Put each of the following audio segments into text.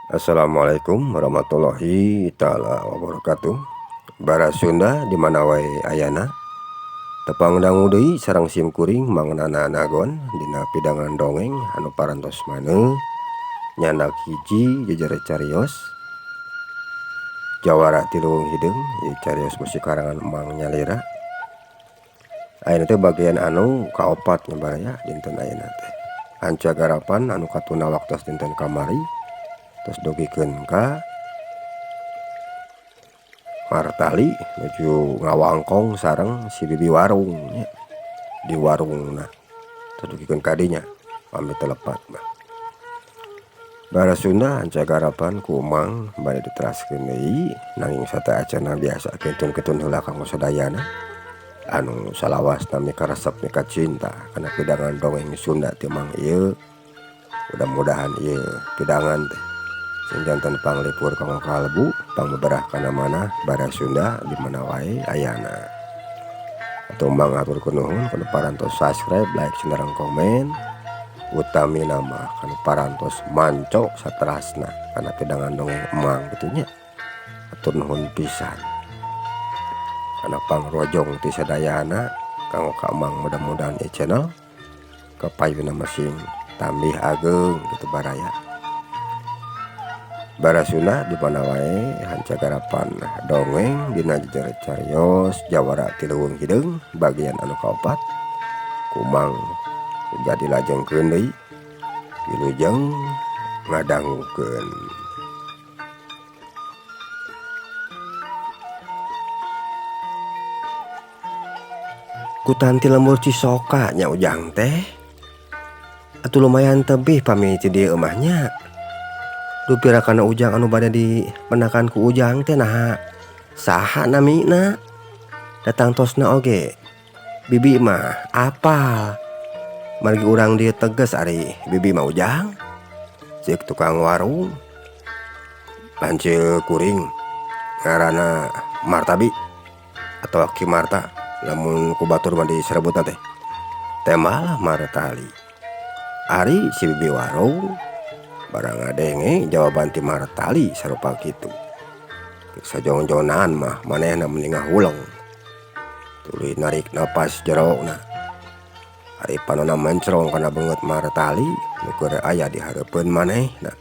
Assalamualaikum warahmatullahi taala wabarakatuh. Bara Sunda di mana wae ayana. Tepang dangu deui sareng sim kuring Mang Nana Nagon dina pidangan dongeng anu parantos maneu nyandak hiji jejer carios jawara ti leuweung hideung ieu carios musik karangan Mang Nyalira. Ayeuna teh bagian anu kaopat nya baraya dinten ayeuna teh. Anca garapan anu katuna waktos dinten kamari terus dugikeun ka Martali nuju ngawangkong sareng si bibi warung nya di warungna terus dugikeun ka dinya pamit telepat mah. Bara Sunda anca garapan ku Mang bade diteraskeun deui nanging sateuacanna biasa kintun-kintun heula kanggo sadayana anu salawasna mikaresep mikacinta kana pidangan dongeng Sunda ti Mang ieu. Mudah-mudahan ieu pidangan teh sing janten panglipur kanggo kalbu pangbeberah kana manah bara Sunda di mana wae ayana. Atuh Mang aturkeun nuhun kana parantos subscribe, like, sareng komen. Utamina mah kana parantos manco saterasna kana pidangan dongeng Emang kitu nya. Atur nuhun pisan. Kana pangrojong ti sadayana kanggo ka Emang mudah-mudahan ieu channel kapayunna masing tambih ageng kitu baraya. Bara Sunda di mana wae hanca garapan dongeng dina jejer carios jawara ti leuweung hideung bagian anu kaopat ku Mang jadi lajengkeun deui wilujeng ngadangukeun. Kutanti lembur Cisoka nya Ujang teh atuh lumayan tebih pami ti dieu mah nya. Dupira kana Ujang anu bade dipendakan ku Ujang teh naha saha namina datang tosna oge bibi mah apal margi urang dieu teges ari bibi mah Ujang ceuk tukang warung lanceuk kuring ngaranna Martabi atau Ki Marta lamun ku batur mah diserebutna teh tembal Martali. Ari si bibi warung barang ngadenge jawaban ti Martali sarupa kitu. Sajongjonan mah manehna mending ngahuleng tuluy narik napas jerona. Ari panona mencrong kana beungeut Martali nu keur aya di hareupeun manehna.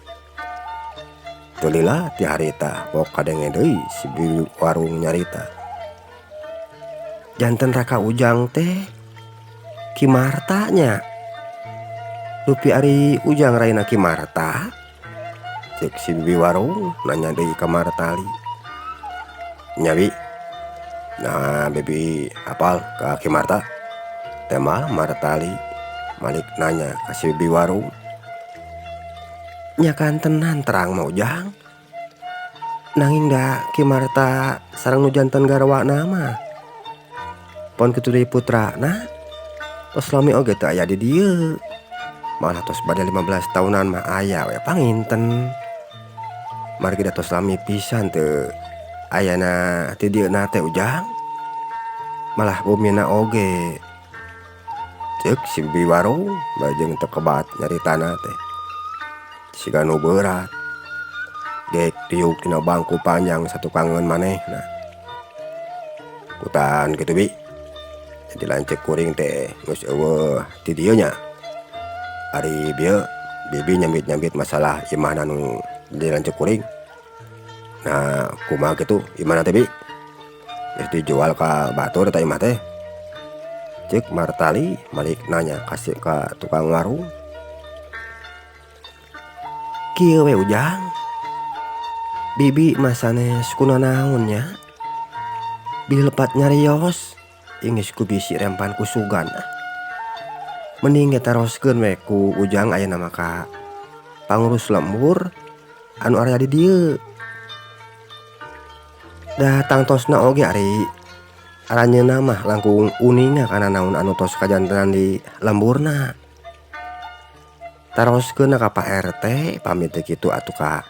Teu lila ti harita pok kadenge deui si bibi warung nyarita. Janten raka Ujang teh Ki Marta nya. Dupi ari Ujang raina Ki Marta? Ceuk si bibi warung nanya deui ka Martali. Nya bi. Nah bibi apal ka Ki Marta? Tembal Martali malik nanya ka si bibi warung. Nya kantenan terang mah Ujang. Nanging da Ki Marta sareng nu janten garwana mah. Pon kitu deui putrana tos lami oge teu aya di dieu. Malah tos bade 15 tahunan mah aya we panginten. Margi da tos lami pisan teu ayana ti dieu na teh Ujang. Malah bumina oge. Ceuk si bibi warung bajeng teu kebat nyaritana teh. Siga nu beurat. Gek diuk dina bangku panjang satukangeun manehna. Kutan kitu bi. Jadi lanceuk kuring teh geus eueuh ti dieu nya. Ari bieu bibi nyambit-nyambit masalah imahna nu di lanceuk kuring. Nah kumaha kitu imahna teh bi? Geus dijual ka batur eta imah teh. Ceuk Martali malik nanya kasih ka tukang warung. Kieu we Ujang. Bibi mah sanes kunanaon nya. Bilih lepat nyarios inggis ku bisi rempan ku sugan. Mending ge taroskeun we ku Ujang ayeuna mah ka pangurus lembur anu aya di dieu. Da tangtosna oge ari aranjeunna mah langkung uninga kana naon anu tos kajantenan di lemburna. Taroskeun ka Pak RT pamit teh kitu atuh ka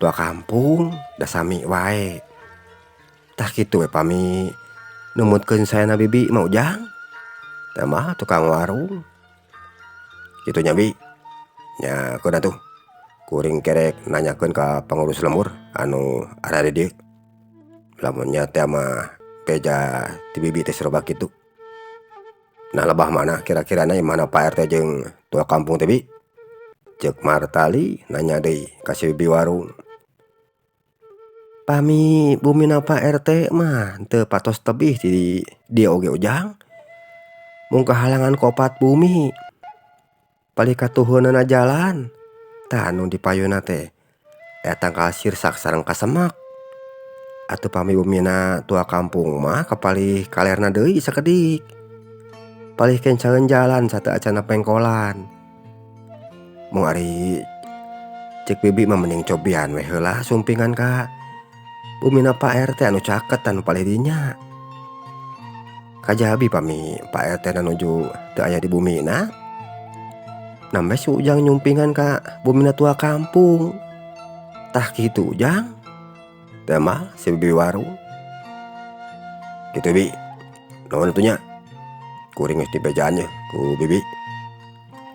tua kampung da sami wae. Tah kitu we pami numutkeun saena bibi mah Ujang. Teh mah tukang warung. Kitu nya bi. Nya keun atuh. Kuring kerek nanyakeun ka pangurus lembur anu ada di dieu. Lamun nya teh mah beja ti bibi teh serba kitu. Nah lebah mana kira-kirana imahna Pak RT jeung tua kampung teh bi? Ceuk Martali nanya deui ka si bibi warung. Pami bumina Pak RT mah teu patos tebih ti dieu oge Ujang. Mung kahalangan ku opat bumi. Palih katuhunana jalan. Tah anu di payuna teh aya tangkal sirsak sareng kasemak. Atuh pami bumina tua kampung mah kapalih kalerna deui sakedik. Palih kencaeun jalan sateuacanna pengkolan. Mung ari ceuk bibi mah mending cobian we heula sumpingan ka bumina Pak RT anu caket anu palih dinya. Kajabi pami Pak RT na nuju teu aya di bumina. Nambe si Ujang nyumpingan ka bumina tua kampung. Tah kitu Ujang. Teh mah si bibi warung. Kitu bi. Nuhun atuh nya. Kuring geus dibejaan ye ku bibi.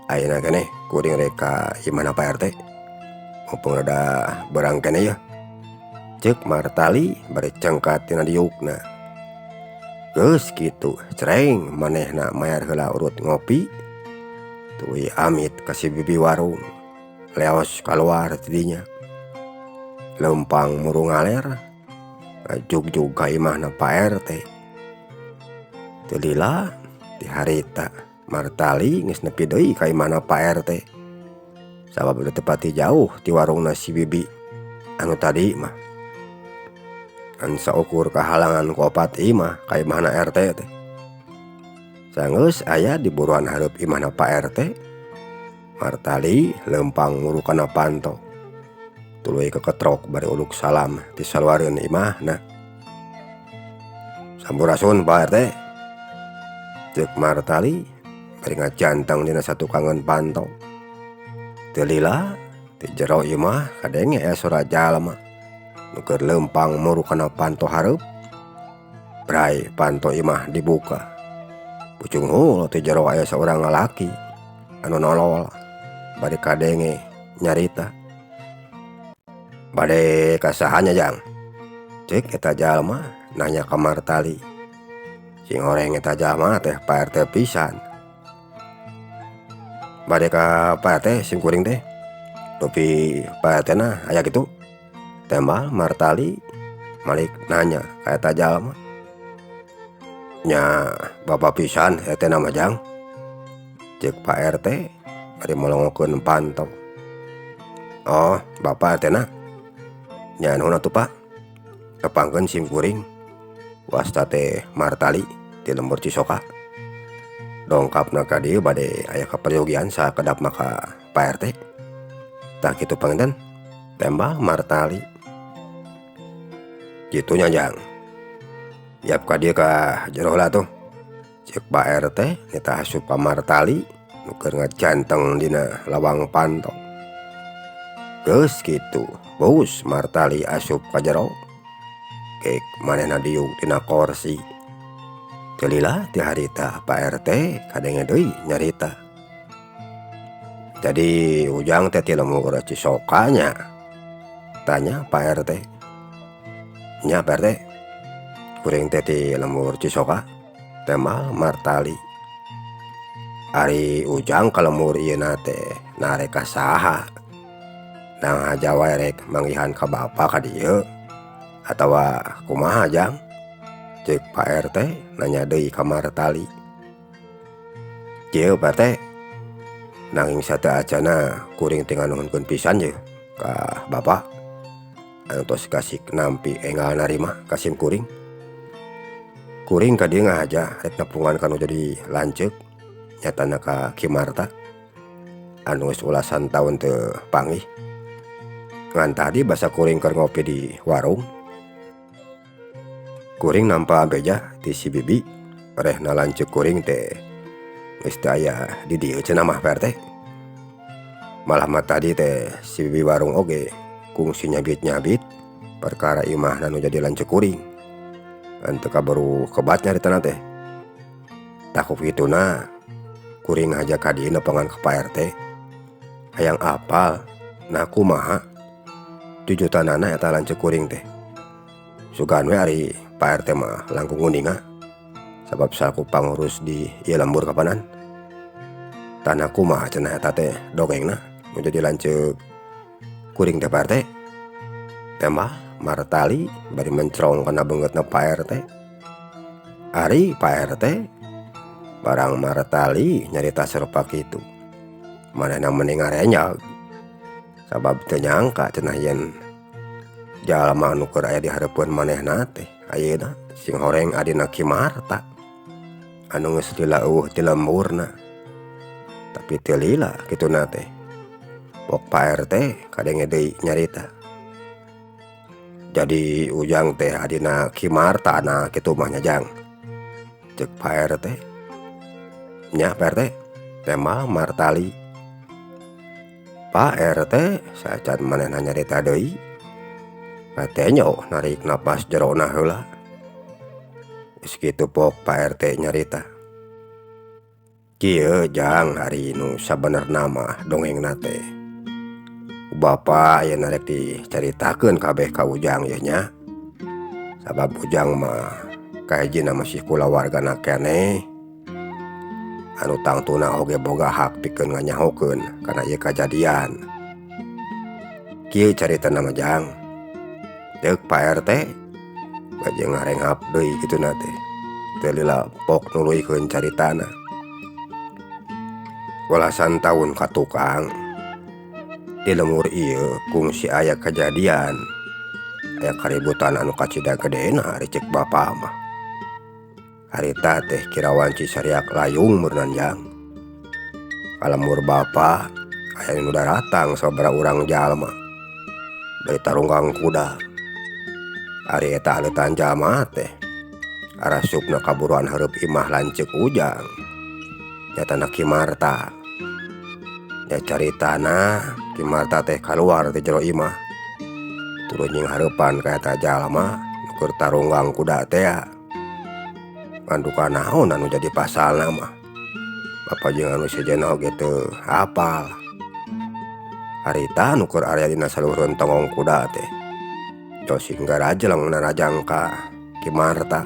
Ayeuna keneh kuring rek ka imahna Pak RT. Mumpung rada beurang keneh yeuh. Ceuk Martali bari cengkat tina diukna. Geus kitu cereng manehna mayar heula urut ngopi. Tuluy amit ka si bibi warung. Leos kaluar ti dinya. Leumpang muru ngaler ngajugjug ka imahna Pak RT. Teu lila ti harita Martali geus nepi deui ka imahna Pak RT. Sabab udah teu pati jauh ti warungna si bibi anu tadi mah. Ngan saukur kahalangan ku opat imah ka imahna RT teh. Sanggeus aya di buruan hareup imahna Pak RT. Martali leumpang muru kana panto. Tuluy keketrok bari uluk salam ti saluareun imahna. Sampurasun Pak RT. Ceuk Martali bari ngajanteng dina satukangeun panto. Teu lila ti jero imah kadenge aya sora jalma nu keur leumpang muru kana panto hareup. Bray panto imah dibuka. Pucunghul ti jero aya saurang lalaki anu nolol bari kadenge nyarita. Bade ka saha nya Jang? Ceuk eta jalma nanya ka Martali. Sing horeng eta jalma teh Pak RT pisan. Bade ka Pak RT sim kuring teh. Dupi Pak RT na aya kitu. Tembal Martali malik nanya ka eta jalma. Nya bapa pisan RT na mah Jang. Ceuk Pak RT bari molongokeun panto. Oh, bapa RT na. Nya nuhun atuh Pak. Tepangkeun sim kuring. Wasta teh Martali ti lembur Cisoka. Dongkapna ka dieu bade aya kaperyogian sakedap mah ka Pak RT. Tah kitu panginten. Tembal Martali. Kitu nya Jang. Yap ka dieu ka jero heula tuh. Ceuk Pak RT nitah asup ka Martali nu keur ngajanteng dina lawang panto. Geus kitu, bus Martali asup ka jero. Kek manehna diuk dina korsi. Teu lila ti harita Pak RT kadenge deui nyarita. Jadi Ujang teh ti lembur Cisoka nya? Tanya Pak RT. Nya Pak RT. Kuring teh ti lembur Cisoka. Tembal Martali. Ari Ujang ka lembur ieu na teh narek ka saha? Nang haja wae rek manggihan ka bapa ka dieu atawa kumaha Jang? Ceuk Pak RT nanya deui ka Martali. Kieu Pak RT. Nanging sateuacanna kuring teh nganuhunkeun pisan ye ka bapa anu tos kasih nampi enggal narima ka sim kuring. Kuring ka dieu ngahaja rek nepungan ka nu jadi lanceuk nyatana ka Ki Marta anu geus ulasan taun teu panggih. Ngan tadi basa kuring keur ngopi di warung. Kuring nampa beja ti si bibi rehna lanceuk kuring teh geus teu aya di dieu cenah mah Pak RT. Malah mah tadi teh si bibi warung oge kungsi nyabit-nyabit perkara imahna nu jadi lanceuk kuring. Ngan teu kabaru kebat nyaritana teh. Tah ku kituna kuring haja ka dieu nepangan ka Pak RT. Hayang apal Nah kumaha jujutanana eta lanceuk kuring teh. Sugan we ari Pak RT mah langkung uninga sabab salaku pangurus di ieu lembur kapanan. Tah kumaha cenah eta teh dongengna nu jadi lanceuk kuring teh Pak RT. Tembah Martali bari mencrong kana beungeutna Pak RT. Ari Pak RT barang Martali nyarita sarupa kitu. Manehna meni ngarenyag sabab teu nyangka cenah yen jalma nu keur aya di hareupeun manehna teh ayeuna sing horeng adina Ki Marta anu geus lila eueuh ti lemburna. Tapi teu lila kituna teh. Pok Pak RT kadenge deui nyarita. Jadi Ujang teh adina Ki Marta na kitu mah nya Jang. Ceuk Pak RT. Nya Pak RT tembal Martali. Pak RT sacan manehna nyarita deui. Katenyo narik napas jerona heula. Geus kitu pok Pak RT nyarita. Kieu Jang ari nu sabenerna mah dongengna teh. Bapa ayeuna rek dicaritakeun kabeh ka Ujang yeuh nya. Sabab Ujang mah kahijina masih kulawargana keneh. Anu tangtuna oge boga hak pikeun nganyahokeun kana ieu kajadian. Kieu caritana mah Jang. Deuk Pak RT bade ngarenghap deui kituna teh. Teu lila pok nuluykeun caritana. Walasan taun ka tukang di lembur ieu kungsi aya kajadian aya kaributan anu kacida gedena ari ceuk bapa mah. Harita teh kira wanci sariak layung meureunnan Jang. Ka lembur bapa aya nu daratang sababaraha urang jalma bari tarunggang kuda. Ari eta aleutan jalma teh arasupna kaburuan hareup imah lanceuk Ujang nyatana Ki Marta. Nya caritana Ki Marta teh kaluar ti jero imah tuluy nyinghareupan ka eta jalma nu keur tarunggang kuda tea. Ngan duka naon anu jadi pasalna mah. Bapa jeung anu sejenna oge teu hafal. Harita nu keur aya dina saluhureun tonggong kuda teh josing garajleng narajang ka Ki Marta.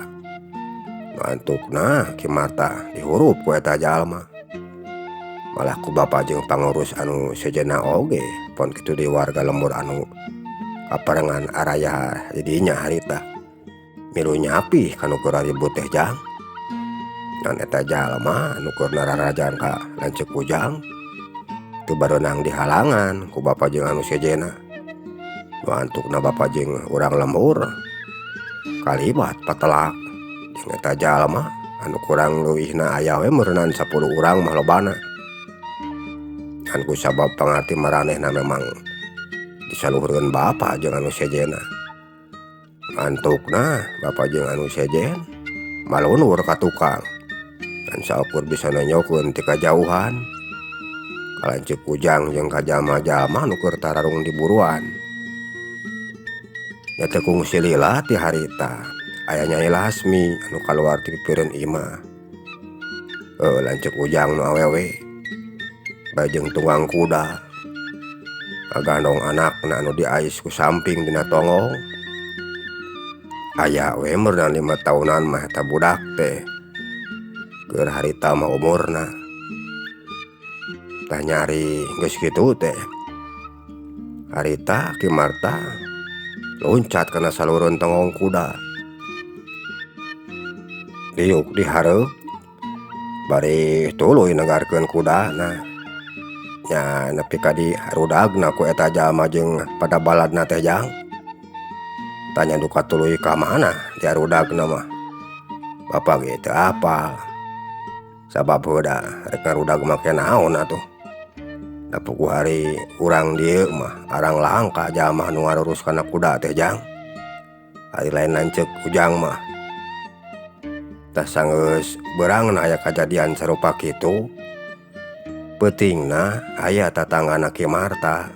Nu antukna Ki Marta dihurup ku eta jalma. Malah ku bapa jeung pangurus anu sejenna oge pon kitu deui warga lembur anu kaparengan araya di dinya harita. Milu nyapih ka nu keur ribut teh Jang. Ngan eta jalma nu keur nararajang ka lanceuk Ujang teu bareunang dihalangan ku bapa jeung anu sejenna. Nu antukna bapa jeung urang lembur kalibat patelak jeung eta jalma anu kurang leuwihna aya we meureunan 10 urang mah lobana. Ngan ku sabab pangarti maranehna memang disaluhureun bapa jeung anu sejenna. Antukna bapa jeung anu sejen malunur ka tukang. Ngan saukur bisa nonyokeun ti kajauhan. Ka lanceuk Ujang jeung ka jalma-jalma nu keur tararung di buruan. Nya teu kungsi lila ti harita aya Nyai Lasmi anu kaluar ti pipireun imah. Lanceuk Ujang nu awewe bari jeung tunggang kuda. Ngagandong anakna anu diais ku samping dina tonggong. Aya we meureunan 5 taunan mah eta budak teh. Keur harita mah umurna. Tah nyari geus kitu teh. Harita Ki Marta loncat kana saluhureun tonggong kuda. Diuk di hareup bari tuluy negarkeun kudana. Nya nepi ka diharudagna ku eta jalma jeung pada baladna teh Jang. Tanya duka tuluy ka mana diharudagna mah. Bapa ge teu apal. Sabab heuda rek ngarudag make naon atuh. Da puguh ari urang dieu mah arang langka jalma nu ngarurus kana kuda teh Jang. Ari lain lanceuk Ujang mah. Tah sanggeus beurangna aya kajadian sarupa kitu. Peutingna aya tatanggana Ki Marta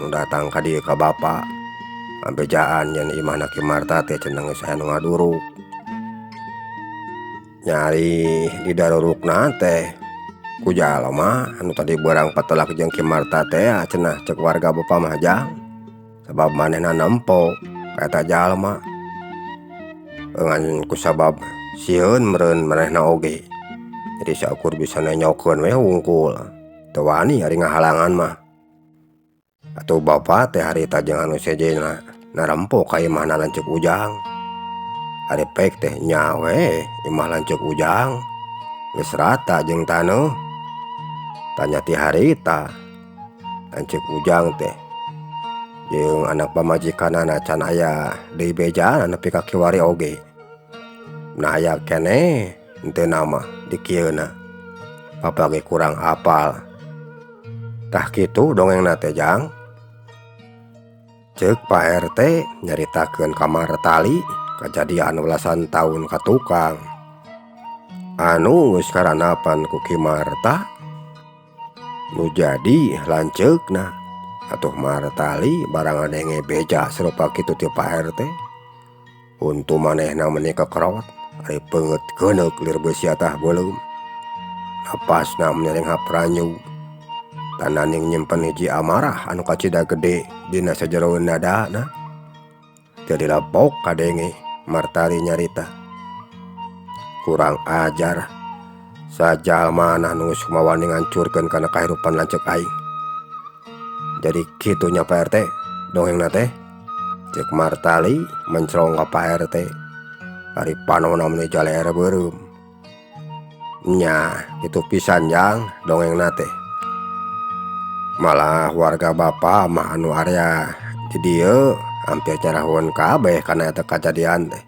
nu datang ka dieu ka bapa. Ngabejaan yen imahna Ki Marta teh cenah geus aya nu ngaduruk. Nyari di darurukna teh Ku jalma anu tadi beurang patelak jeung Ki Marta teh cenah cek warga Bapa mah jang. Sabab manehna nempo ka eta jalma. Ngan kusabab sieun meureun manehna oge. Jadi saukur bisa nenyokeun we hungkul. Teu wani ari ngahalangan mah. Atuh bapa teh harita jeung anu sejenna narempo ka imahna lanceuk Ujang. Ari pek teh nya we imah lanceuk Ujang geus rata jeung taneuh. Tanya ti harita lanceuk Ujang teh jeung anak pamajikanana can aya deui bejana nepi ka kiwari oge. Nah aya keneh henteu mah dikieuna. Bapa ge kurang apal. Tah kitu dongengna teh jang. Ceuk Pak RT nyaritakeun ka Martali kajadian belasan tahun ka tukang. Anu geus karanapan ku Ki Marta nu jadi lanceukna. Atuh Martali barang ngadenge beja sarupa kitu ti Pak RT. Untu manehna meuni kekerot ari peungeut keuneuk lir beusi atah beuleum. Napasna menyereng pranyu. Tananing nyimpen hiji amarah anu kacida gede dina sajeroeun dadana. Teu dilepok kadenge Martali nyarita. Kurang ajar sajalmana nu geus wani ngancurkeun kana kahirupan lanceuk aing. Jadi kitu nya Pak RT dongengna teh. Ceuk Martali mencrong ka Pak RT. Ari panonna meuni jaleer beureum. Nya kitu pisan jang dongengna teh. Malah warga bapa mah anu area di dieu hampir nyarahoeun kabeh kana eta kajadian teh.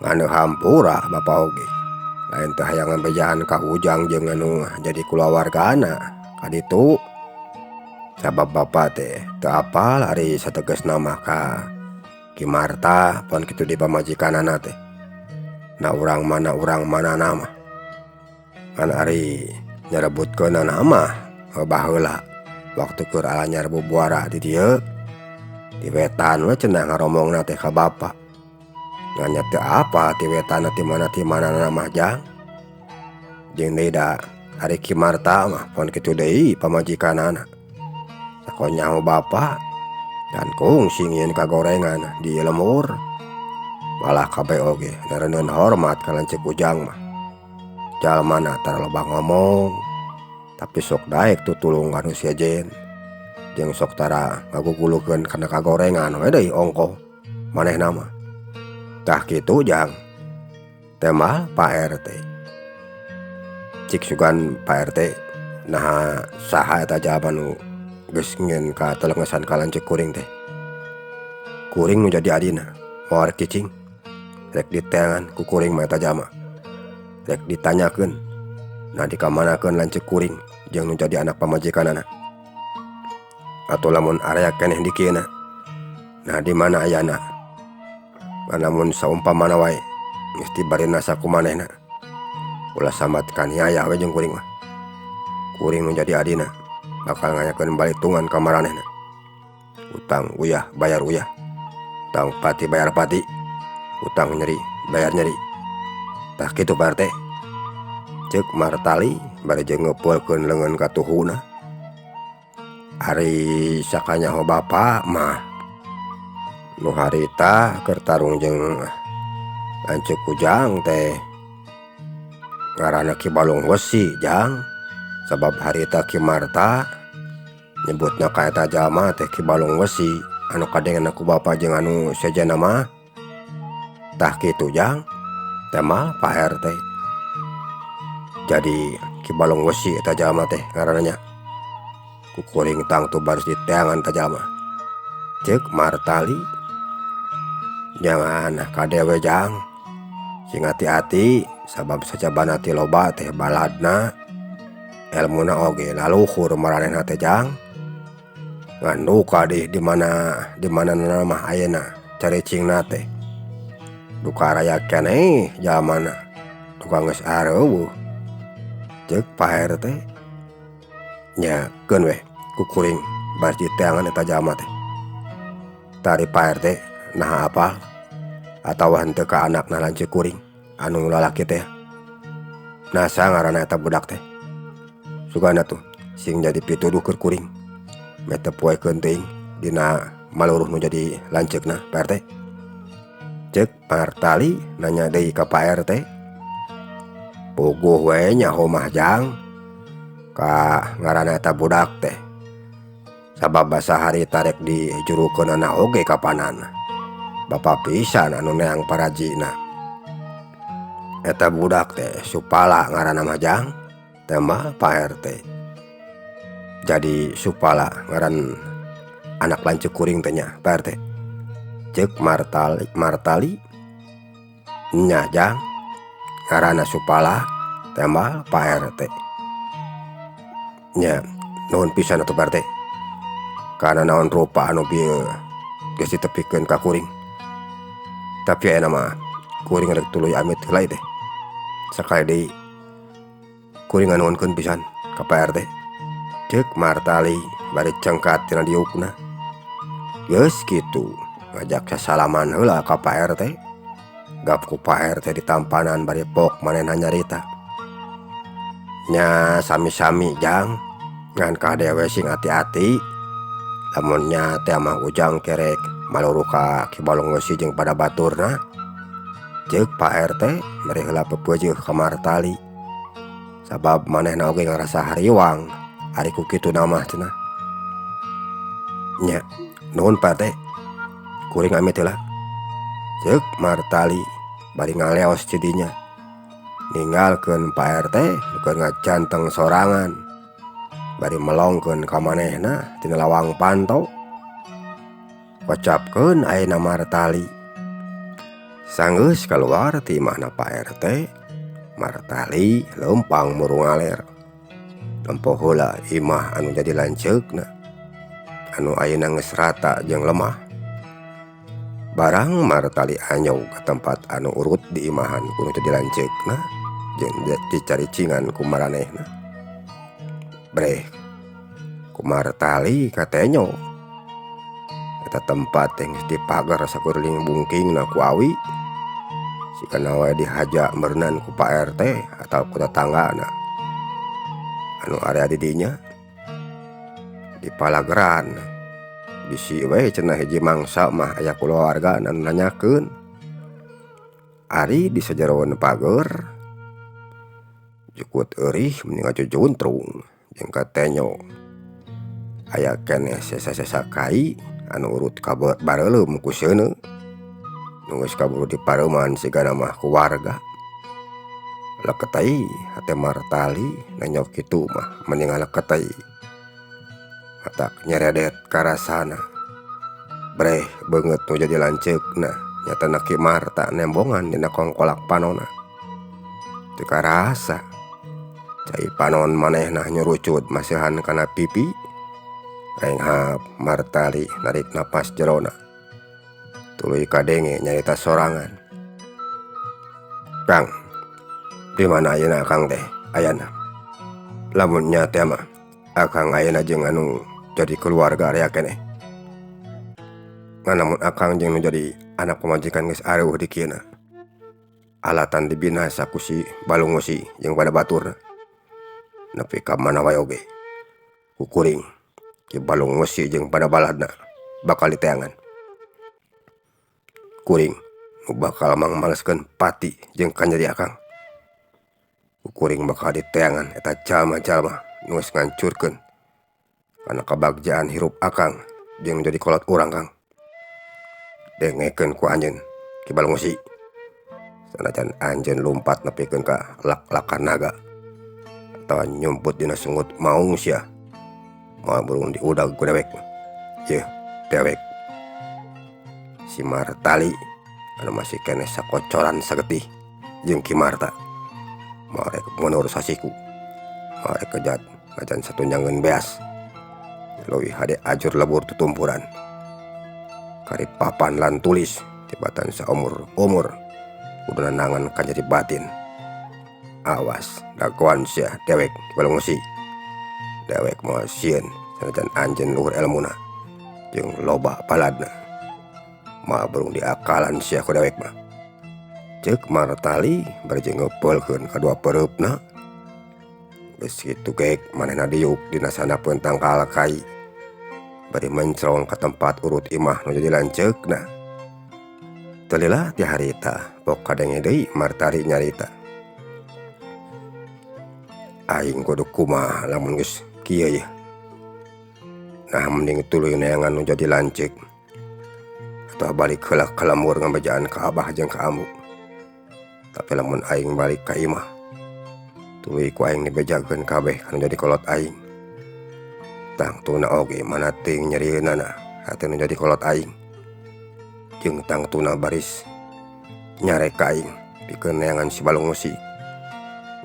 Ngan hampura bapa oge. Lain teh hayang ngabejaan ka Ujang jeung anu jadi kulawargana ka ditu. Sabab bapa teh teu apal ari sategesna mah ka Ki Marta pon kitu di pamajikanana teh. Na urang mana mah. Ngan ari nyarebutkeunana mah baheula waktu keur alanyar bubuara di dieu di wetan we cenah ngaromongna teh ka bapa. Ngan nya teu apa ti wetanna ti mana mah jang. Jeung deui da ari Ki Marta mah pon kitu deui pamajikanana. Sakonyaho bapa dan kungsi nyieun kagorengan di lembur. Malah kabeh oge nareundeun hormat ka lanceuk Ujang mah. Jalmana tara loba ngomong tapi sok daek tutulung ka nu sejen. Jeung sok tara ngagugulukeun kana kagorengan we deui ongkoh manehna mah. Tah kitu jang. Temal Pak RT. Cik sugan Pak RT naha saha eta jalma nu geus ngieun ka telengesan ka lanceuk kuring teh. Kuring nu jadi adina moal rek cicing. Rek diteangan ku kuring mah eta jalma. Rek ditanyakeun nah dikamanakeun lanceuk kuring jeung nu jadi anak pamajikanana. Atuh lamun area keneh di kieuna nah di mana ayana. Ngan lamun saumpamana wae geus dibarina saku manehna. Ulah sambat kaniaya we jeung kuring mah. Kuring nu jadi adina bakal ngayakeun balitungan ka maranehna. Utang uyah bayar uyah. Utang pati bayar pati. Utang nyeri bayar nyeri. Tah kitu Pak RT. Ceuk Martali bari jeung ngepeulkeun leungeun ka tuhuna. Ari sakanyaho bapa mah nu harita keur tarung jeung lanceuk Ujang teh ngaranna Ki Balung Wesi jang. Sabab harita Ki Marta nyebutna ka eta jalma teh Ki Balung Wesi anu kadengeunna ku bapa jeung anu sejenna mah. Tah kitu jang. Temal Pak RT. Jadi Ki Balung Wesi eta jalma teh ngaranna nya. Ku kuring tangtu baris diteangan eta jalma. Ceuk Martali. Jangan kadewe jang. Sing hati-hati sabab sajabana ti loba teh baladna. Elmuna oge laluhur maranehna teh jang. Ngan duka di mana mah ayeuna caricingna teh. Duka raya keneh jalmana. Duka geus areuweuh. Ceuk Pak RT. Nya keun weh ku kuring baris diteangan eta jalma teh. Tari Pak RT naha apal atawa henteu ka anakna lanceuk kuring anu lalaki teh. Nasa ngaranna eta budak teh. Sugana tuh sing jadi pituduh keur kuring. Meh teu poekeun teuing dina maluruh nu jadi lanceukna Pak RT. Ceuk Martali nanya deui ka Pak RT. Puguh we nyaho mah jang ka ngaranna eta budak teh. Sabab basa harita rek dijurukeunana oge kapanana. Bapa pisan anu neang parajina. Eta budak teh Supala ngaranna mah jang, tembal Pak RT. Jadi Supala ngaran anak lanceuk kuring teh nya Pak RT. Ceuk Martali nya jang ngaranna Supala tembal Pak RT. Nya nuhun pisan atuh Pak RT. Kana naon rupa anu bieu geus ditepikeun ka kuring. Tapi ayeuna mah kuring rek tuluy amit heula teh. Sakali deui kuring nganuhunkeun pisan ka Pak RT. Ceuk Martali bari cengkat tina diukna. Geus kitu ngajak sasalaman heula ka Pak RT. Gap ku Pak RT ditampanan bari pok manehna nyarita. Nya sami-sami jang ngan kade we sing ati-ati. Lamun nya teh mah Ujang kerek maluruh ka Ki Balong Wesi jeung pada baturna. Ceuk Pak RT mere heula pepeujeuh ka Martali. Sabab manehna oge ngarasa hariwang ari ku kituna mah cenah. Nya nuhun Pak RT. Kuring amit heula. Ceuk Martali bari ngaleos ti dinya. Ninggalkeun Pak RT nu keur ngacanteng sorangan. Bari melongkeun ka manehna tina lawang panto. Kocapkeun ayeuna Martali. Sanggeus kaluar ti imahna Pak RT, Martali leumpang murung aler. Tempo heula imah anu jadi lanceukna anu ayeuna geus rata jeung lemah. Barang Martali anyog ka tempat anu urut di imahan ku nu jadi lanceukna jeung dicaricingan ku maranehna. Breh ku Martali katenyo. Eta tempat teh geus dipagar sakuriling bungkingna ku awi. Sigana we dihaja meureunan ku Pak RT atawa ku tatanggana anu area di dinya dipalageran. Bisi we cenah hiji mangsa mah aya kulawarga anu nanyakeun. Ari di sajeroeun pager jukut eurih meni ngajujuntrung jeung katenyo. Aya keneh sesa-sesa kai anu urut ka bareuleum ku seuneu. Nu geus kaburu dipareuman sigana mah ku warga. Leket ai hate Martali nanya kitu mah meni ngaleket ai. Matak nyeredet karasana. Breh beungeut nu jadi lanceukna nyatana Ki Marta nembongan dina kongkolak panona. Teu karasa cai panon manehna nyurucut masihan kana pipi. Renghap Martali narik napas jerona. Tuluy kadenge nyarita sorangan. Kang, di mana ayeuna Akang teh ayana? Lamun nya teh mah Akang ayeuna jeung anu jadi keluarga area keneh. Ngan lamun Akang jeung nu jadi anak pamajikan geus areuh di kieuna. Alatan dibinasa ku si Balong Wesi jeung pada baturna. Nepi ka mana wae oge. Ku kuring Ki Balong Wesi jeung pada baladna bakal diteangan. Kuring nu bakal mangmaleskeun pati jeung kanyeri Akang. Ku kuring bakal diteangan eta jalma-jalma nu geus ngancurkeun kana kabagjaan hirup Akang jeung jadi kolot urang Kang. Dengekeun ku anjeun Ki Balong Wesi. Sanajan anjeun lumpat nepikeun ka lak-lakan naga atawa nyumput dina sungut maung sia. Moal burung diudag ku dewek. Yeuh dewek. Si Martali anu masih keneh sakocoran sagetih jeung Ki Marta. Moal rek mundur sasiku. Moal rek kejat ngajan satunjangeun beas. Leuwih hade ajur lebur tutumpuran. Kari papan lan tulis tibatan saumur-umur kudu nanangan kanyeri batin. Awas dagoan sia dewek Balong Wesi. Dewek moal sieun sanajan anjeun luhur elmuna jeung loba baladna. Moal burung diakalan sia ku dewek mah. Ceuk Martali bari jeung ngepeulkeun kadua peureupna. Geus kitu gek manehna diuk dina sandapeun tangkal kai bari mencrong ka tempat urut imah nu jadi lanceukna. Teu lila ti harita pok kadenge deui Martali nyarita. Aing kudu kumaha lamun geus kieu yeuh. Nah mending tuluy neangan nu jadi lanceuk atawa balik heula ka lembur ngabejaan ka abah jeung ka ambu. Tapi lamun aing balik ka imah tuluy ku aing dibejakeun kabeh kanu jadi kolot aing. Tangtuna oge mana teuing nyerieunana hate nu jadi kolot aing. Jeung tangtuna baris nyarek ka aing pikeun neangan si Balung Wesi.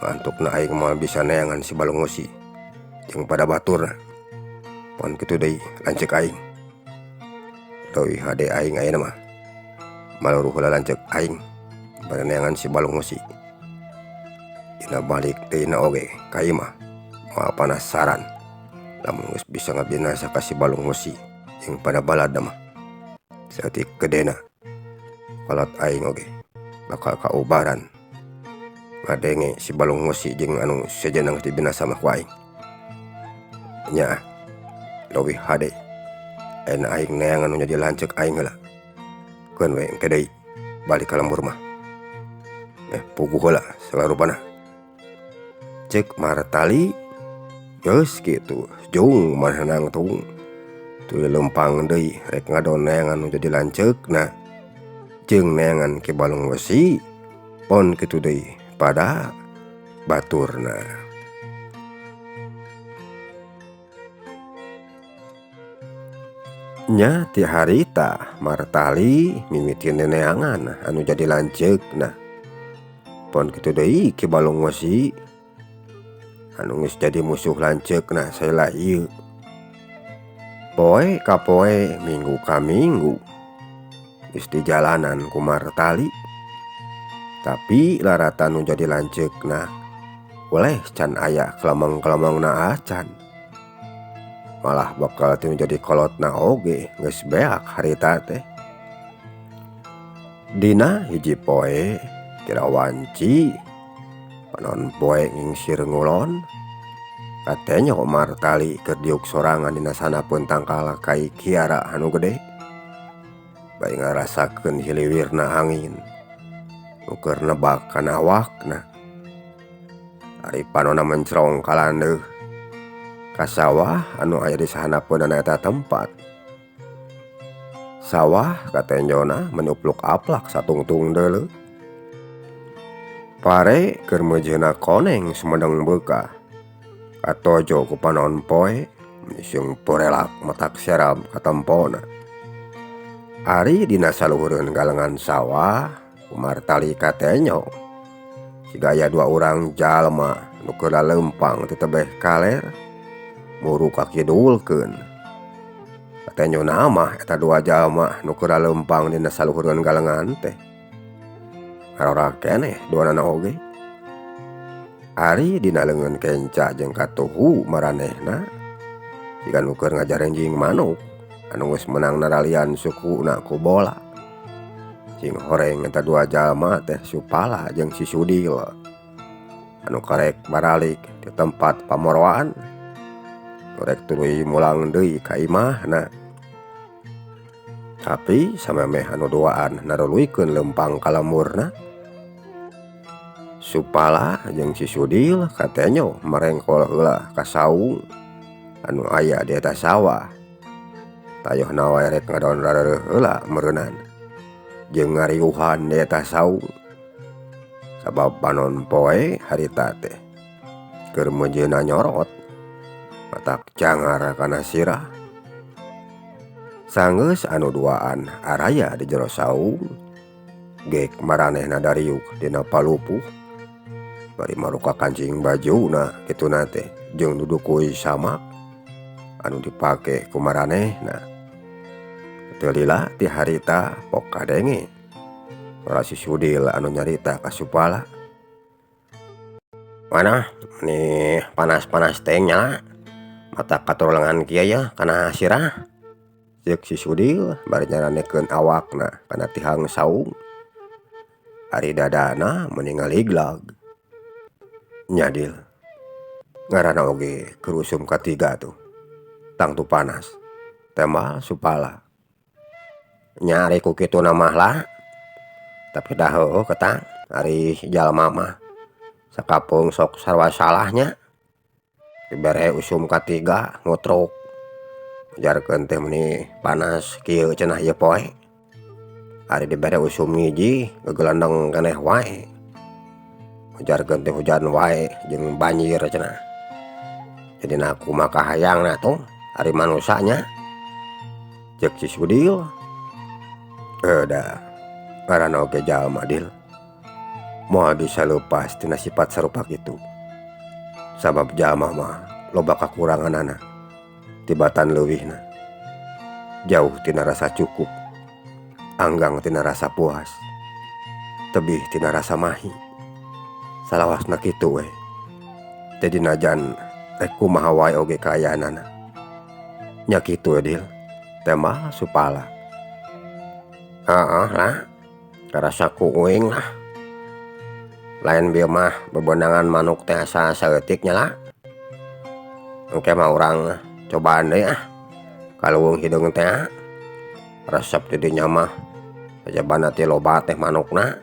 Mantukna aing moal bisa neangan si Balung Wesi jeung pada baturna. Pon kitu deui lanceuk aing. Leuwih hade aing ayeuna mah maluruh heula lanceuk aing bari neangan si Balung Wesi. Dina balik deui na oge ka imah moal panasaran lamun geus bisa ngabinasa ka si Balung Wesi jeung pada baladna mah. Saeutik gedena kolot aing oge bakal kaubaran ngadenge si Balung Wesi jeung anu sejenna geus dibinasa mah ku aing. Nyaah leuwih hade ayeuna aing neangan nu jadi lanceuk aing heula. Keun we engke deui balik ka lembur mah. Puguh heula sagala rupana. Ceuk Martali geus kitu jung manehna nangtung tuluy leumpang deui rek ngadon neangan nu jadi lanceukna jeung neangan Ki Balung Wesi pon kitu deui pada baturna. Nya ti harita Martali mimiti neneangan anu jadi lanceukna. Pon kitu deui Ki Balung Wesi anu geus jadi musuh lanceukna saela ieu. Poe ka poe, minggu ka minggu geus di jalanan ku Martali. Tapi laratan nu jadi lanceukna oleh can aya kelemeng-kelemengna acan. Malah bakal teu jadi kolotna oge geus beak harita teh. Dina hiji poe kira wanci panon poe ngingsir ngulon katenyo Martali keur diuk sorangan dina sanapeun tangkal kai kiara anu gede. Bari ngarasakeun hiliwirna angin nu keur nebak kana awakna. Ari panonna mencrong ka landeuh ka sawah anu aya di sahanapeunana eta tempat. Sawah katenjona menupluk-aplak satungtung deuleu. Pare keur meujeuhna koneng sumedeng beukah. Katojo ku panon poe misiung porelak matak serab katempona. Ari dina saluhureun galengan sawah ku Martali katenyo. Siga aya dua urang jalma nu keur laleumpang ti tebeh kaler muru ka kidulkeun. Katenyona mah eta dua jalma nu keur laleumpang dina saluhureun galengan teh. Ngarora keneh duanana oge. Ari dina leungeun kenca jeung katuhu maranehna siga nu keur ngajarenjing manuk anu geus meunang naralian sukuna ku bola. Sing horeng eta dua jalma teh Supala jeung si Sudil anu karek baralik di tempat pamoroan. Rek tuluy mulang deui ka imahna. Tapi samemeh anu duaan naruluikeun leumpang ka lemurna, Supala jeung si Sudil katenyo marengkol heula ka saung anu aya di eta sawah. Tayohna wae rek ngadon rareuh heula meureunan jeung ngariuhan di eta saung. Sabab panon poe harita teh keur meujeuhna nyorot matak cangar kana sirah. Sanggeus anu duaan araya di jero saung, gek maranehna dariuk dina palupuh bari maruka kancing bajuna kituna teh jeung dudukui samak anu dipake ku maranehna. Teu lila ti harita pok kadenge sora si Sudil anu nyarita ka Supala. Mana nih panas-panas teh nyala mata katurulengan kieu yeuh kana sirah. Ceuk si Sudil bari nyaranekeun awakna kana tihang saung. Ari dadana meni ngaliglag. Nya Dil, Ngaranna oge keur usum katiga tuh. Tangtu panas. Tembal Supala. Nya ari ku kituna mah lah. Tapi da heueuh ketang ari jalma mah sakapeung sok sarua salah nya. Dibere usum katiga ngutruk. Ujarkeun teh meuni panas kieu cenah ieu poe. Ari dibere usum hiji gegelendeng keneh wae. Ujarkeun teh hujan wae jeung banjir cenah. Jadina kumaha kahayangna tuh ari manusa nya. Ceuk si Sudil. Heuh da ngaranna oge jalma Dil. Moal bisa leupas tina sifat sarupa kitu. Sabab jalma mah loba kakuranganana tibatan leuwihna. Jauh tina rasa cukup. Anggang tina rasa puas. Tebih tina rasa mahi. Salawasna kitu we. Jadi najan rek kumaha wae oge kaayaanana. Nya kitu we Dil. Tembal Supala. Heeh lah. Karasa ku uing lah. Lain bieu mah bebenangan manuk teh asa saeutik nya lah. Engke mah urang cobaan deui ah. Ka leuweung hideung teh resep di dinya mah. Sajabana teh loba teh manukna.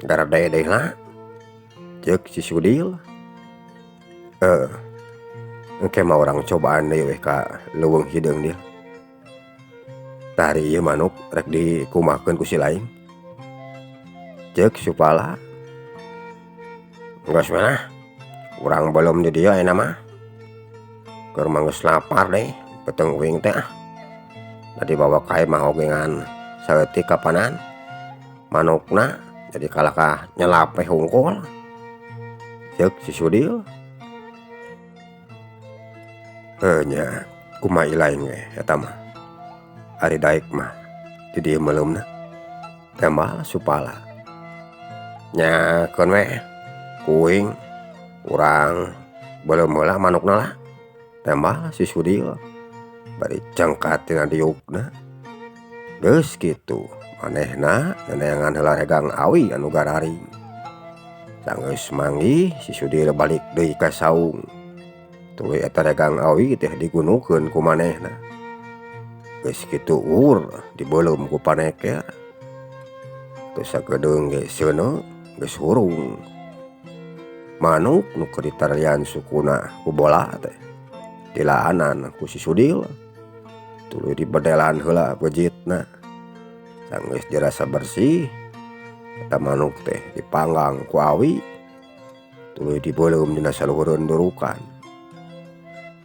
Garede deui lah. Ceuk si Sudil. Heuh. Engke mah urang cobaan deui we ka leuweung hideung Dil. Tah ari ieu manuk rek dikumahakeun ku si lain. Ceuk Supala. Geus we lah. Urang belum di dieu ayeuna mah. Keur mah geus lapar deui beuteung uing teh ah. Da dibawa ka imah oge ngan saeutik kapanan manukna jadi kalakah nyelap we hungkul. Ceuk si Sudil. Heuh nya kumaha ilaing we eta mah. Ari daek mah di dieu meuleumna. Tembal Supala. Nya keun we ku uing urang beuleum heula manukna lah. Tembal si Sudil bari cengkat tina diukna. Geus kitu manehna neneangan heula regang awi anu gararing. Sanggeus manggih si Sudil balik deui ka saung. Tuluy eta regang awi teh digunukeun ku manehna. Geus kitu uur dibeuleum ku paneker. Teu sakedeung ge seuneu geus hurung. Manuk nu keur ditaralian sukuna ku bola teh dilaanan ku si Sudil. Tuluy dibedelan heula beujitna. Sanggeus dirasa bersih eta manuk teh dipanggang ku awi. Tuluy dibeuleum dina saluhureun durukan.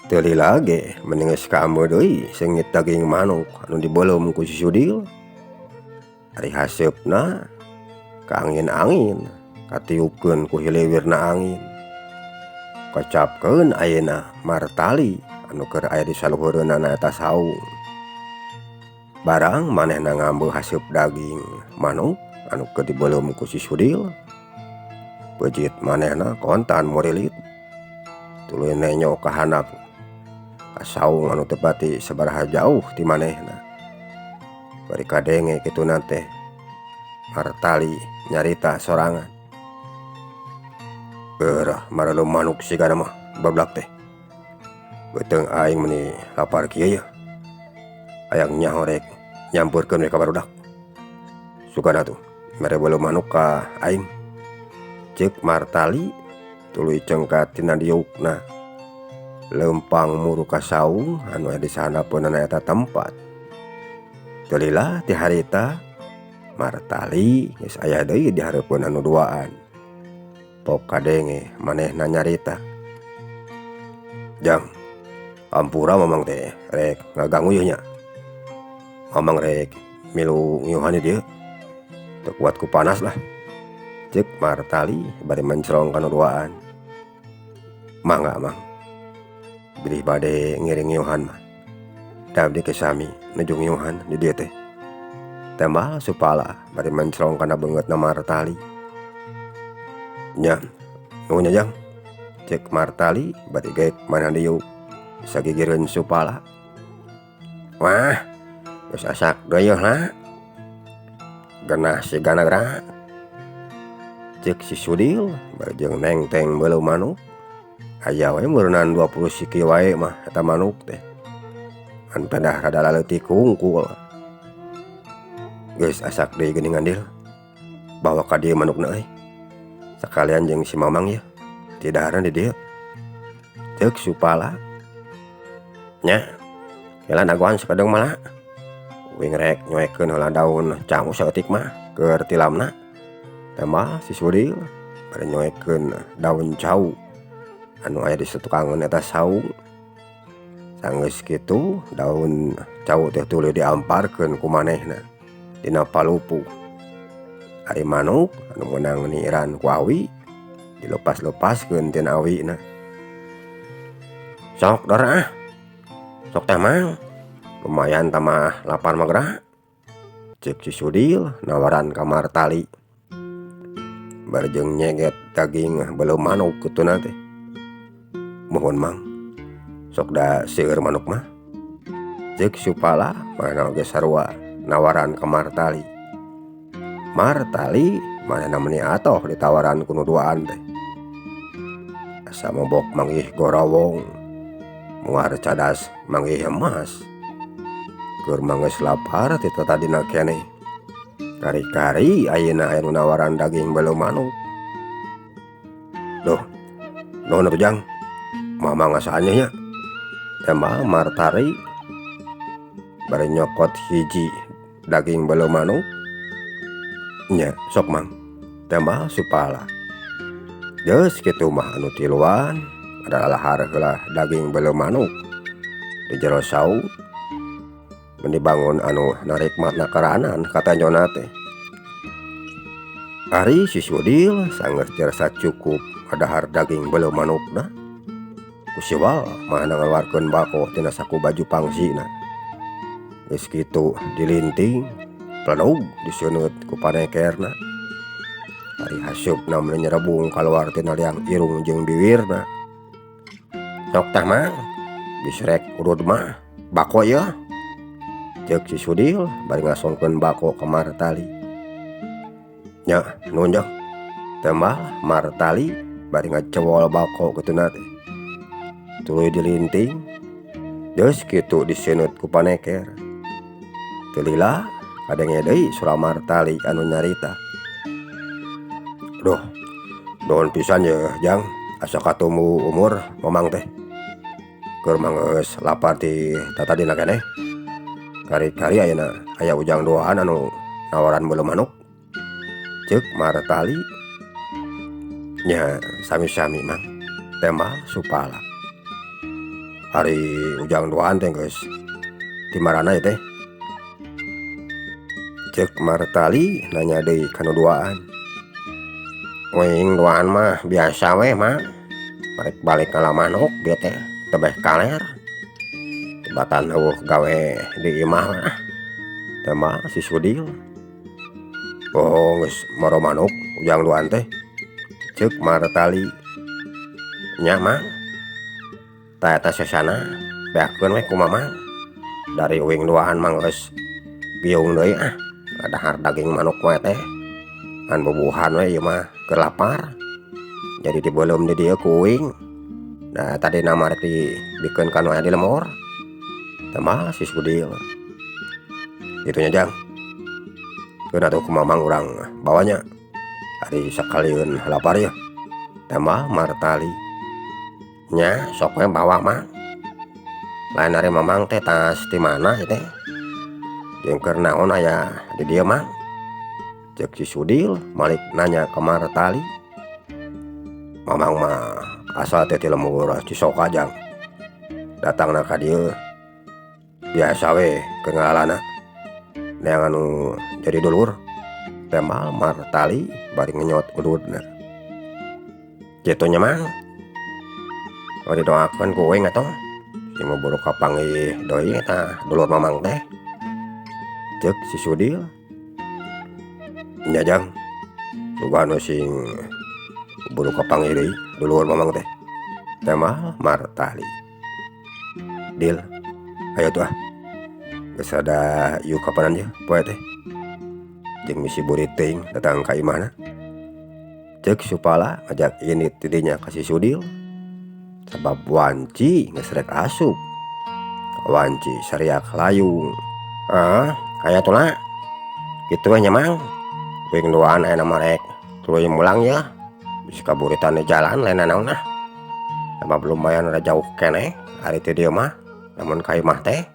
Teu lila ge meni geus kaambeu deui seungit daging manuk anu dibeuleum ku si Sudil. Ari haseupna ka angin-angin katiupkeun ku hiliwirna angin. Kacapkeun ayeuna Martali anu keur aya di saluhureunana eta saung. Barang manehna ngambeu haseup daging manuk anu keur dibeuleum ku si Sudil. Beujit manehna kontan murilit. Tuluy nenyo ka handap ka saung anu teu pati sabaraha jauh ti manehna. Bari kadenge kituna teh Martali nyarita sorangan. Geurah mareuleum manuk sigana mah bablak teh. Beuteung aing meuni lapar kieu yeuh. Hayang nyaho rek nyampeurkeun we ka barudak. Sugana tuh mere beuleum manuk ka aing. Ceuk Martali tuluy cengkat tina diukna. Leumpang muru ka saung anu aya di sahandapeunana eta tempat. Teu lila ti harita Martali geus aya deui di hareupeun anu duaan. Pok kadenge manehna nyarita. Jang, ampura mamang teh rek ngaganggu yeuh nya. Mamang rek milu ngiuhan di dieu. Teu kuat ku panas lah. Ceuk Martali bari mencrong kana duaan. Mangga mang. Bilih bade ngiring ngiuhan mah. Da abdi ge sami nuju ngiuhan di dieu teh. Tembal Supala bari mencrong kana beungeutna Martali. Nya, nuhun nya Jang. Ceuk Martali bari geek mana diuk sagigireun Supala. Wah, geus asak deui yeuh lah. Genah sigana geura. Ceuk si Sudil bari jeung nengteng beuleum manuk Aya we meureunan 20 siki wae mah eta manuk teh. An pedah rada laleutik hungkul. Geus asak deui geuningan Dil. Bawa ka dieu manukna euy. Sakalian jeung si Mamang yeuh. Ti dahareun di dieu. Ceuk Supala. Nya, kela dagoan sakedeung mah. Uing rek nyoekeun heula daun cau saeutik mah keur tilamna. Tambah si Sudil bari nyoekeun daun cau anu aya di satukangeun eta saung. Sanggeus kitu daun cau teh tuluy diamparkeun ku manehna dina palupuh. Ari manuk anu meunang niiran ku awi dilepas-lepaskeun tina awina. Sok dora ah. Sok teh Mang. Lumayan tambah lapar mah geura. Ceuk si Sudil nawaran ka Martali. Bari jeung nyeget daging beuleum manuk kituna teh. Muhun Mang. Sok da seueur manuk mah. Ceuk Supala manehna oge sarua nawaran ka Martali. Martali manehna meuni atoh ditawaran ku nu duaan teh. Asa mobok manggih gorowong, muar cadas manggih emas. Keur mah geus lapar ti tatadina keneh. Kari-kari ayeuna aya nu nawaran daging beuleum manuk. Duh, nuhun atuh Jang. Mamang ngasaan nya. Tembal Martali bari nyokot hiji daging beuleum manuk. Nya sok Mang. Tembal Supala. Geus kitu mah anu tiluan ada lalahar heula daging beuleum manuk di jero saung. Mun dibangun anu narik matna karanan katanjona teh. Ari si Sudil sanggeus tiasa cukup adahar daging beuleum manukna. Ku siwal manehna ngaluarkeun bako tina saku baju pangsina. Geus kitu dilinting, plenug diseuneut ku panekerna. Ari hasupna meuni nyerebung kaluar tina liang irung jeung biwirna. Sok tah Mang, bisi rek udud mah bako yeuh. Ceuk si Sudil bari ngasongkeun bako ka Martali. Nya nuhun Jang. Tembal Martali bari ngacewol bako kituna teh. Tuluy dilinting, geus kitu diseuneut ku paneker. Teu lila kadenge deui sora Martali anu nyarita. Duh, nuhun pisan yeuh Jang, asa katumu umur Mamang teh. Keur mah geus lapar ti tatadina keneh. Kari-kari ayeuna aya ujang duaan anu nawaran beuleum manuk. Ceuk Martali. Nya sami-sami Mang. Tembal Supala. Ari ujang duaan teh geus ti marana ieu teh. Ceuk Martali nanya deui ka nu duaan. Uing duaan mah biasa we Mang. Balik-balik ngala manuk bieu teh tebeh kaler. Tebatan eueuh gawe di imah mah. Tembal si Sudil. Oh geus moro manuk ujang duaan teh. Ceuk Martali. Nya Mang. Tah eta sesana beakeun we ku Mamang. Dari uing duaan mah geus giung deui ah. Ngadahar daging manuk we teh. Ngan bubuhan we ieu mah keur lapar. Jadi dibeuleum di dieu ku uing. Da tadina mah rek dibikeun ka nu aya di lembur. Tambah si Sudil. Kitu nya Jang. Keun atuh ku Mamang urang bawanya. Ari sakalieun lapar yeuh. Tambah Martali. Nya sok we bawa Mang. Lain ari Mamang teh tas ti mana ieu teh? Jeung keur naon aya di dieu Mang? Ceuk si Sudil malik nanya ka Martali. Mamang mah asal teh ti lembur Cisoka Jang. Datangna ka dieu biasa we keur ngalalana. Neangan nu jadi dulur. Tembal Martali bari ngenyot ududna. Kitu nya Mang. Oh didoakeun ku uing atuh. Sing buru kapanggih deui eta dulur Mamang teh. Ceuk si Sudil. Nya Jang. Sugan we sing buru kapanggih deui dulur Mamang teh. Tembal Martali. Dil, ayo tuh ah. Geus rada yuk kapanan ye poe teh. Jeung misi burit teuing datang ka imahna. Ceuk Supala ngajak indit ti dinya ka si Sudil. Sabab wanci geus rek asup. Wanci sariak layung. Ah, aya tuna. Kitu we nya Mang. Kuring duaan ayeuna mah rek tuluy mulang yeuh. Bisi kaburitan di jalan lain nanaon ah. Sabab lumayan rada jauh keneh ari ti dieu mah lamun ka imah teh.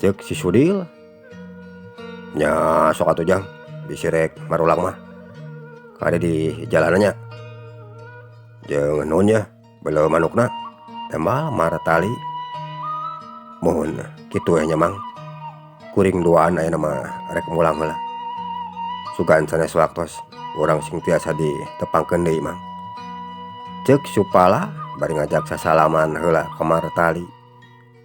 Ceuk si Sudil. Nya sok atuh Jang bisi rek marulang mah. Kade di jalanan nya. Jeung nuhun yeuh beuleuh manukna. Tembal Martali. Muhun kitu we nya Mang. Kuring duaan ayeuna mah rek mulang heula. Sugan sanes waktos urang sing tiasa ditepangkeun deui Mang. Ceuk Supala bari ngajak sasalaman heula ka Martali.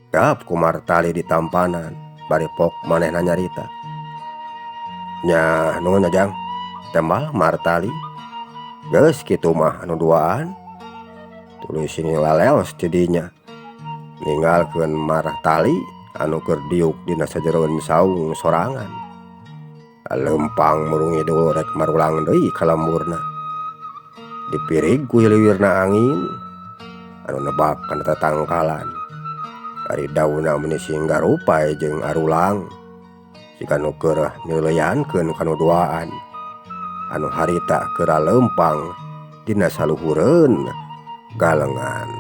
Gap ku Martali ditampanan bari pok manehna nyarita. Nya nuhun nya Jang. Tembal Martali. Geus kitu mah anu duaan. Tuluy sing laleos ti dinya. Ninggalkeun Martali anu keur diuk dina sajeroeun saung sorangan. Leumpang murung ngidul rek marulang deui ka lemburna. Dipirig ku hiliwirna angin anu nebak kana tatangkalan. Ari daunna meuni sing garupae jeung arulang. Siga nu keur nyeuleyankeun kana duaan. Anu harita keur leumpang dina saluhureun galengan.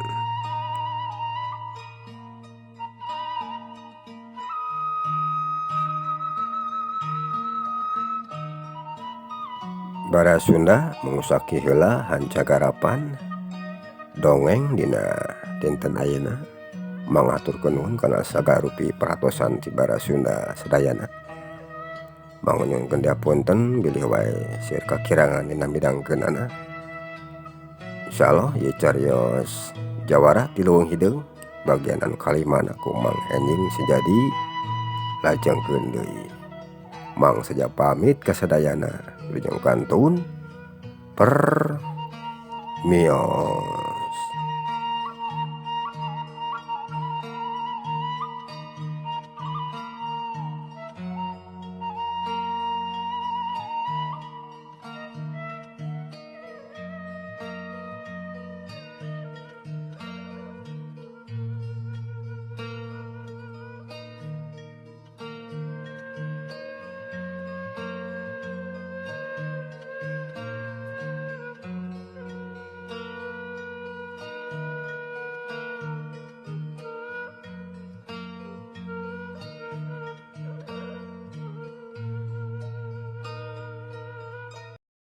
Bara Sunda mangusaki heula hancagarapan dongeng dina dinten ayeuna. Mangaturkeun nuhun kana sagarupi perhatosan ti Bara Sunda sadayana. Mangnyuhunkeun dihapunten bilih wae seueur kakirangan dina midangkeunana. Insyaallah ieu carios jawara ti Leuweung Hideung bagian anu kalimana ku Mang Enjing Sejadi lajengkeun deui. Mang Seja pamit ka sadayana. Wilujeng kantun permios.